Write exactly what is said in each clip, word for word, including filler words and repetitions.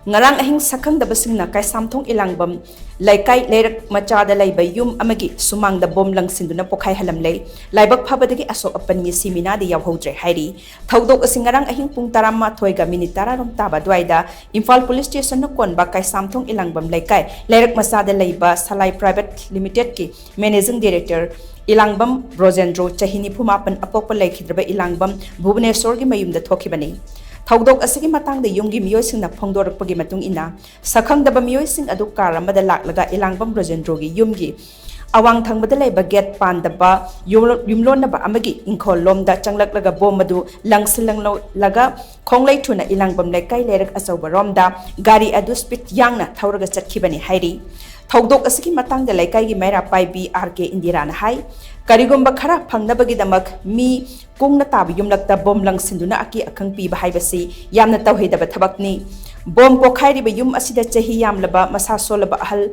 ꯉꯔꯥꯡ ꯑꯍꯤꯡ ꯁꯛꯈꯪꯗꯕꯁꯤꯡꯅ ꯀꯩꯁꯥꯝꯊꯣꯡ ꯏꯂꯥꯡꯕꯝ ꯂꯩꯀꯥꯏ ꯂꯩꯔꯛ ꯃꯆꯥꯗ ꯂꯩꯕ ꯌꯨꯝ ꯑꯃꯒꯤ ꯁꯨꯃꯥꯡꯗ ꯕꯣꯝ ꯂꯪꯁꯤꯟꯗꯨꯅ ꯄꯣꯈꯥꯏꯍꯜꯂꯝꯂꯦ꯫ ꯂꯥꯏꯕꯛ ꯐꯕꯗꯒꯤ ꯑꯁꯣꯛ ꯑꯄꯟ ꯃꯤꯁꯤ ꯃꯤꯅꯥꯗꯤ ꯌꯥꯎꯍꯧꯗ꯭ꯔꯦ ꯍꯥꯏꯔꯤ꯫ ꯊꯧꯗꯣꯛ ꯑꯁꯤ ꯉꯔꯥꯡ ꯑꯍꯤꯡ ꯄꯨꯡ ꯇꯔꯥꯃꯥꯊꯣꯏꯒ ꯃꯤꯅꯤꯠ ꯇꯔꯥꯔꯣꯝ ꯇꯥꯕ ꯑꯗꯨꯋꯥꯏꯗ ꯏꯝꯐꯥꯜ ꯄꯨꯂꯤꯁ ꯁ꯭ꯇꯦꯁꯟꯅ ꯀꯣꯟꯕ ꯀꯩꯁꯥꯝꯊꯣꯡ ꯏꯂꯥꯡꯕꯝ ꯂꯩꯀꯥꯏ ꯂꯩꯔꯛ ꯃꯆꯥꯗ ꯂꯩꯕ ꯁꯂꯥꯏ ꯄ꯭ꯔꯥꯏꯚꯦꯠ ꯂꯤꯃꯤꯇꯦꯗꯀꯤ ꯃꯦꯅꯦꯖꯤꯡ ꯗꯤꯔꯦꯛꯇꯔ ꯏꯂꯥꯡꯕꯝ ꯕ꯭ꯔꯣꯖꯦꯟꯗ꯭ꯔꯣ, ꯆꯍꯤ ꯅꯤꯐꯨ ꯃꯥꯄꯟ, ꯑꯄꯣꯛꯄ ꯂꯩꯈꯤꯗ꯭ꯔꯕ ꯏꯂꯥꯡꯕꯝ ꯚꯨꯕꯅꯦꯁꯣꯔꯒꯤ ꯃꯌꯨꯝꯗ ꯊꯣꯛꯈꯤꯕꯅꯤ꯫ ꯊꯧꯗꯣꯛ ꯑꯁꯤꯒꯤ ꯃꯇꯥꯡꯗ ꯌꯨꯝꯒꯤ ꯃꯤꯑꯣꯏꯁꯤꯡꯅ ꯐꯣꯡꯗꯣꯔꯛꯄꯒꯤ ꯃꯇꯨꯡ ꯏꯟꯅ, ꯁꯛꯈꯪꯗꯕ ꯃꯤꯑꯣꯏꯁꯤꯡ ꯑꯗꯨ ꯀꯥꯔ ꯑꯃꯗ ꯂꯥꯛꯂꯒ ꯏꯂꯥꯡꯕꯝ ꯕ꯭ꯔꯣꯖꯦꯟꯗ꯭ꯔꯣꯒꯤ ꯌꯨꯝꯒꯤ ꯑꯋꯥꯡ ꯊꯪꯕꯗ ꯂꯩꯕ ꯒꯦꯠ ꯄꯥꯟꯗꯕ ꯌꯨꯝꯂꯣ-, ꯌꯨꯝꯂꯣꯟꯅꯕ ꯑꯃꯒꯤ ꯏꯪꯈꯣꯜ ꯂꯣꯝꯗ ꯆꯪꯂꯛꯂꯒ ꯕꯣꯝ ꯑꯗꯨ ꯂꯪꯁꯤꯜꯂꯒ ꯈꯣꯡꯂꯩ ꯊꯨꯅ ꯏꯂꯥꯡꯕꯝ ꯂꯩꯀꯥꯏ ꯂꯩꯔꯛ ꯑꯆꯧꯕꯔꯣꯝꯗ ꯒꯥꯔꯤ ꯑꯗꯨ ꯁ꯭ꯄꯤꯗ ꯌꯥꯡꯅ ꯊꯧꯔꯒ ꯆꯠꯈꯤꯕꯅꯤ ꯍꯥꯏꯔꯤ꯫ ꯊꯧꯗꯣꯛ ꯑꯁꯤꯒꯤ ꯃꯇꯥꯡꯗ ꯂꯩꯀꯥꯏꯒꯤ ꯃꯩꯔꯥ ꯄꯥꯏꯕꯤ ꯑꯥꯔ ꯀꯦ ꯏꯟꯗꯤꯔꯥꯅ ꯍꯥꯏ, ꯀꯔꯤꯒꯨꯝꯕ ꯈꯔ ꯐꯪꯅꯕꯒꯤꯗꯃꯛ ꯃꯤ ꯀꯨꯡꯅ ꯇꯥꯕ ꯌꯨꯝꯂꯛꯇ ꯕꯣꯝ ꯂꯪꯁꯤꯟꯗꯨꯅ ꯑꯀꯤ ꯑꯈꯪ ꯄꯤꯕ ꯍꯥꯏꯕꯁꯤ ꯌꯥꯝꯅ ꯇꯧꯍꯩꯗꯕ ꯊꯕꯛꯅꯤ꯫ ꯕꯣꯝ ꯄꯣꯈꯥꯏꯔꯤꯕ ꯌꯨꯝ ꯑꯁꯤꯗ ꯆꯍꯤ ꯌꯥꯝꯂꯕ, ꯃꯁꯥ ꯁꯣꯜꯂꯕ ꯑꯍꯜ,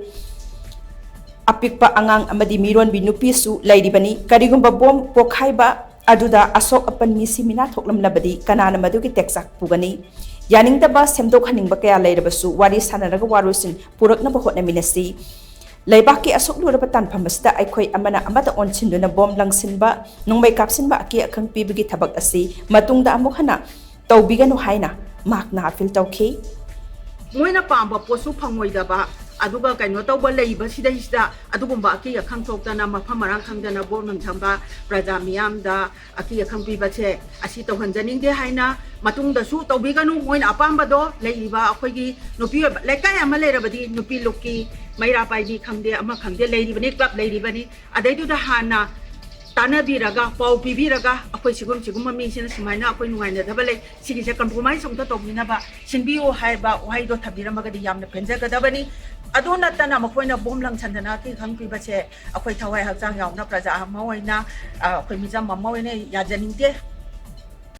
ꯑꯄꯤꯛꯄ ꯑꯉꯥꯡ ꯑꯃꯗꯤ ꯃꯤꯔꯣꯟꯕꯤ ꯅꯨꯄꯤꯁꯨ ꯂꯩꯔꯤꯕꯅꯤ꯫ ꯀꯔꯤꯒꯨꯝꯕ ꯕꯣꯝ ꯄꯣꯈꯥꯏꯕ ꯑꯗꯨꯗ ꯑꯁꯣꯛ ꯑꯄꯟ ꯃꯤꯁꯤ ꯃꯤꯅꯥ ꯊꯣꯛꯂꯝꯂꯕꯗꯤ ꯀꯅꯥꯅ ꯃꯗꯨꯒꯤ ꯇꯦꯛꯆꯥꯛ ꯄꯨꯒꯅꯤ? ꯌꯥꯅꯤꯡꯗꯕ ꯁꯦꯝꯗꯣꯛꯍꯟꯅꯤꯡꯕ ꯀꯌꯥ ꯂꯩꯔꯕꯁꯨ ꯋꯥꯔꯤ ꯁꯥꯟꯅꯔꯒ ꯋꯥꯔꯣꯏꯁꯤꯟ ꯄꯨꯔꯛꯅꯕ ꯍꯣꯠꯅꯃꯤꯟꯅꯁꯤ꯫ ꯂꯩꯕꯥꯛꯀꯤ ꯑꯁꯣꯛꯂꯨꯔꯕ ꯇꯥꯟꯐꯝ ꯑꯁꯤꯗ ꯑꯩꯈꯣꯏ ꯑꯃꯅ ꯑꯃꯗ ꯑꯣꯟꯁꯤꯟꯗꯨꯅ ꯕꯣꯝ ꯂꯪꯁꯤꯟꯕ, ꯅꯣꯡꯃꯩ ꯀꯥꯞꯁꯤꯟꯕ, ꯑꯀꯤ ꯑꯈꯪ ꯄꯤꯕꯒꯤ ꯊꯕꯛ ꯑꯁꯤ ꯃꯇꯨꯡꯗ ꯑꯃꯨꯛ ꯍꯟꯅ ꯇꯧꯕꯤꯒꯅꯨ ꯍꯥꯏꯅ ꯃꯍꯥꯛꯅ ꯑꯥꯄꯤꯜ ꯇꯧꯈꯤ꯫ ꯃꯣꯏꯅ ꯄꯥꯝꯕ ꯄꯣꯠꯁꯨ ꯐꯪꯉꯣꯏꯗꯕ, ꯑꯗꯨꯒ ꯀꯩꯅꯣ ꯇꯧꯕ ꯂꯩꯕꯁꯤꯗꯩꯁꯤꯗ ꯑꯗꯨꯒꯨꯝꯕ ꯑꯀꯤ ꯑꯈꯪ ꯊꯣꯛꯇꯅ, ꯃꯐꯝ ꯃꯔꯥꯡ ꯈꯪꯗꯅ ꯕꯣꯝ ꯂꯪꯁꯟꯕ, ꯄ꯭ꯔꯖꯥ ꯃꯤꯌꯥꯝꯗ ꯑꯀꯤ ꯑꯈꯪ ꯄꯤꯕꯁꯦ ꯑꯁꯤ ꯇꯧꯍꯟꯖꯅꯤꯡꯗꯦ ꯍꯥꯏꯅ ꯃꯇꯨꯡꯗꯁꯨ ꯇꯧꯕꯤꯒꯅꯨ꯫ ꯃꯣꯏꯅ ꯑꯄꯥꯝꯕꯗꯣ ꯂꯩꯔꯤꯕ ꯑꯩꯈꯣꯏꯒꯤ ꯅꯨꯄꯤ ꯑꯣꯏꯕ ꯂꯩꯀꯥꯏ ꯑꯃ ꯂꯩꯔꯕꯗꯤ ꯅꯨꯄꯤ ꯂꯨꯞꯀꯤ ꯃꯩꯔꯥ ꯄꯥꯏꯕꯤ ꯈꯪꯗꯦ, ꯑꯃ ꯈꯪꯗꯦ, ꯂꯩꯔꯤꯕꯅꯤ, ꯀ꯭ꯂꯕ ꯂꯩꯔꯤꯕꯅꯤ꯫ ꯑꯗꯩꯗꯨꯗ ꯍꯥꯟꯅ ꯇꯥꯟꯅꯕꯤꯔꯒ, ꯄꯥꯎ ꯄꯤꯕꯤꯔꯒ, ꯑꯩꯈꯣꯏ ꯁꯤꯒꯨꯝ ꯁꯤꯒꯨꯝꯕ ꯃꯤꯁꯤꯅ ꯁꯨꯃꯥꯏꯅ ꯑꯩꯈꯣꯏ ꯅꯨꯡꯉꯥꯏꯅꯗꯕ ꯂꯩ, ꯁꯤꯒꯤꯁꯦ ꯀꯝꯄ꯭ꯔꯣꯃꯥꯏꯁ ꯑꯝꯇ ꯇꯧꯕꯤꯅꯕ ꯁꯤꯟꯕꯤꯌꯨ ꯍꯥꯏꯕ ꯋꯥꯍꯩꯗꯣ ꯊꯝꯕꯤꯔꯝꯃꯒꯗꯤ ꯌꯥꯝꯅ ꯄꯦꯟꯖꯒꯗꯕꯅꯤ꯫ ꯑꯗꯨ ꯅꯠꯇꯅ ꯃꯈꯣꯏꯅ ꯕꯣꯝ ꯂꯪꯁꯟꯗꯅ ꯑꯀꯤ ꯈꯪ ꯄꯤꯕꯁꯦ ꯑꯩꯈꯣꯏ ꯊꯋꯥꯏ ꯍꯛꯆꯥꯡ ꯌꯥꯎꯅ ꯄ꯭ꯔꯖꯥ ꯑꯃ ꯑꯣꯏꯅ, ꯑ, ꯑꯩꯈꯣꯏ ꯃꯤꯆꯝ ꯑꯃ ꯑꯣꯏꯅ ꯌꯥꯖꯅꯤꯡꯗꯦ꯫